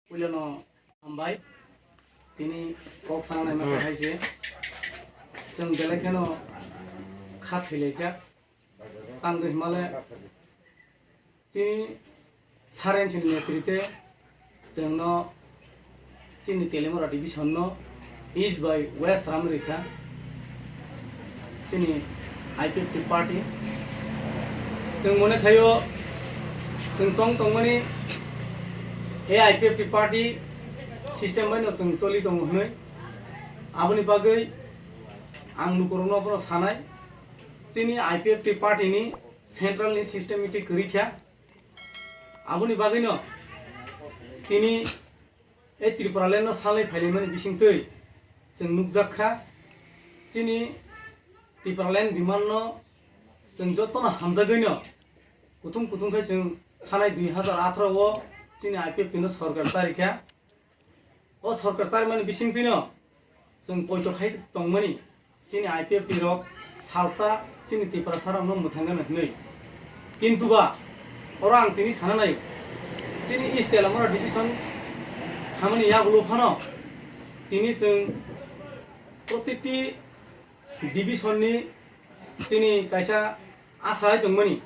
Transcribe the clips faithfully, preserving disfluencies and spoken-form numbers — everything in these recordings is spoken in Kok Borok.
Puilano hambai, tini kok sangnai ma hai se, chwng belai kheno kha thwilaijak, tangwi himale chini Saren chini netrite chwngno chini Teliamura division no east by west ram rikha. Chini I P F T party. Chwng mone khaio, chwng chong tongmani, e I P F T party system bai no chwng choli tongo hwnwi. Aboni bagwi ang lukurokno bono sanai, chini I P F T party ni central ni systematic kwrwi kha. Aboni bagwi no tini e Tripura land no salnwi phailaimani bisingtwi chwng nukjak kha, chini Tripura land demand no chwng jotono hamjagwi no kuthum kuthum khai chwng thanai dui hazar atharo o chini I P F T no sorkar chari kha. O sorkar charimani bisingtwi no chwng poito khai tongmani chini I P F T rok salsa chini Tiprasa rokno mwthangna hwnwi. Kintu ba oro ang tini sana nai, chini East Teliamura division khamani yagulo phano tini chwng protiti division ni chini kaisa asa hai tongmani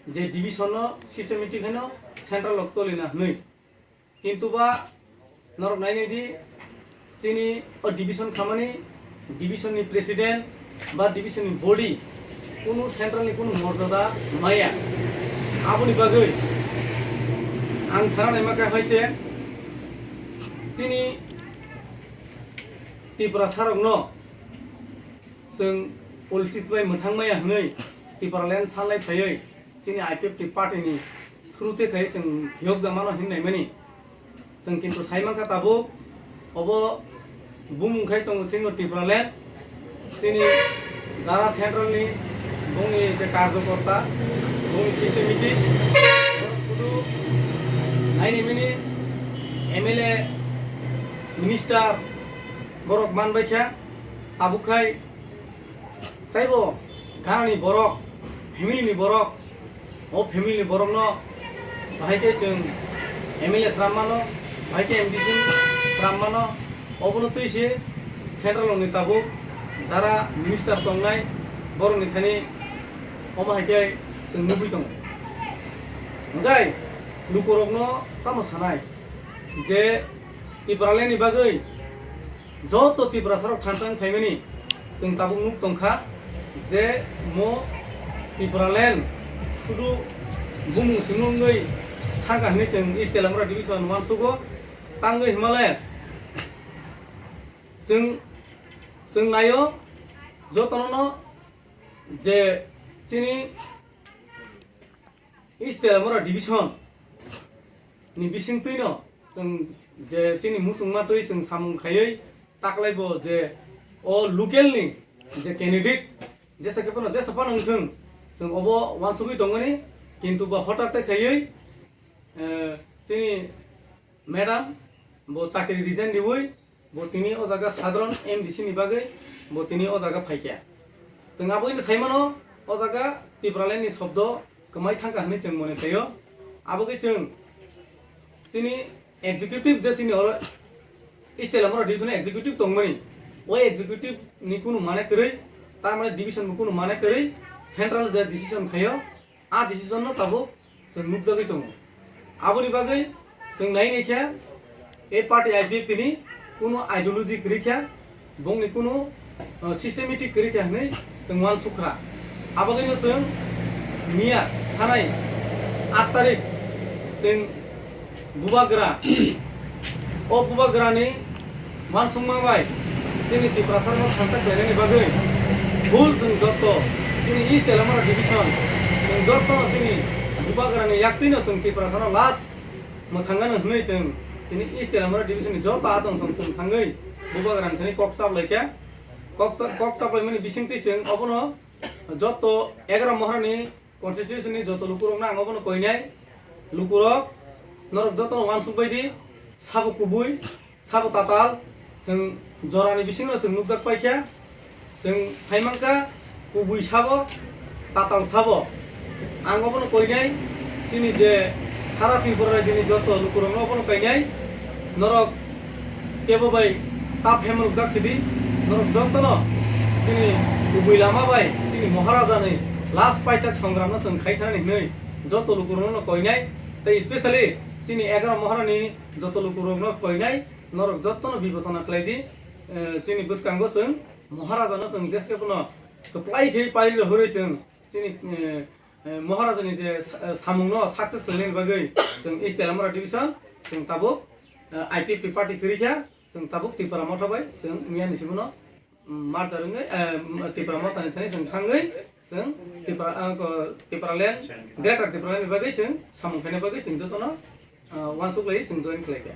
je division no systematic haino central rok cholina hwnwi. Kintu ba norok nainai di, chini o division khamani, division ni president ba division ni body kunu central ni kunu morjada maya. Aboni bagwi ang sana naima kha hai se, chini Tiprasa rokno chwng politics bai mwthang maya hwnwi Tipraland salnai phaiwi chini I P F T party ni through te khai chwng phiyok da mano hinwi naimani. Chwng kintu sai mankha tabuk obo bumung khai tongo thwino Tipraland. Chini jara central ni bongni je karjokorta, bongni systematic, borok sudu naini mini M L A, minister borok manbai kha, tabuk khai taibo ganani borok, family ni borok, o family ni borokno bahai khe chwng M L A sram mano, bahai khe M D C sram mano, obono twi se central ni tabuk jara minister tongnai borokni thani omo hai khe chwng nugwi tongo. Hwnkhe lukurokno tamo sanai je Tipraland ni bagwi joto Tiprasa rok thansa wng phaimani chwng tabuk nuk tongkha je mo Tipraland sudu bumung simi wngwi thangkha hwnwi chwng East Teliamura division uansugo tangwi himale chwng chwng naio jotono no je chini East Teliamura division ni bisingtwi no chwng je chini muchungma twi chwng samung khaiwi taklai bo je o local ni je candidate jesa khe phano jesa phano wngthwng chwng obo uansugwi tongmani, kintu bo hotate khaiwi, eh, chini madam bo chakri resign riwi bo tini o jaga sadharon M D C ni bagwi bo tini o jaga phaikha. Chwng abo hino sai mano o jaga Tipraland ni shobdo kwmai thangkha hwnwi chwng mone khaio. Abo khe chwng chini executive je chini oro East Teliamura division executive tongmani, o executive ni kunu mane kwrwi, tar mane division bo kunu mane kwrwi, central je decision khaio, a decision no tabuk chwng nukjagwi tongo. Aboni bagwi chwng nai naikha, a party I P F T ni kunu ideology kwrwi kha, bongni kunu, uh, systematic kwrwi kha hwnwi chwng uansukha. Abagwino chwng miya thanai aat tarik chwng Bubagra, o Bubagrani uansukma bai chini Tiprasarokno thansa khlainani bagwi full chwng jotto chini East Teliamura division chwng jotto chini Bubagrani yaktwino chwng Tiprasano last mwthangano hwnwi chwng chini East Teliamura division ni jotto adong song chwng thangwi Bubagrani thani kok chaplaikha. Kok cha-, kok chaplaimani bisingtwi chwng obono jotto egaroh Moharani constitution ni joto lukurokno ang obono koinai, lukurok norok jotono uansuk bai di, sabo kubui, sabo tatal, chwng jorani bisingo chwng nukjak paikha, chwng saimankha kubui sabo, tatal sabo. Ang obono koinai, chini je sara Tripura rajyoni joto lukurokno obono koinai, Norok kebo bai ta phemrukjak sidi, norok jotono chini kubui lama bai chini Maharajani last paithak songramno chwng khai thani hwnwi joto lukurokno koinai, tei specially chini egaroh Maharani joto lukurokno koinai, norok jotono bibechona khlai di, eh, chini bwskango chwng Maharajano chwng jeskhe phano kwplai khe pairi rohorwi chwng chini, eh, eh, Maharajani je sa-, eh, samungno success khlainani bagwi chwng East Telamara Division chwng tabuk, eh, I P F T party kwrwi kha, chwng tabuk Tipra Motha bai chwng miyani simono, mm, merger wngwi, eh, Tipra Mothani thani chwng thangwi chwng Tipra, ah, ko-, Tipraland, Greater Tipralandni bagwi chwng samung khaina bagwi chwng jotono, ah, uansuk lai chwng join khlai kha.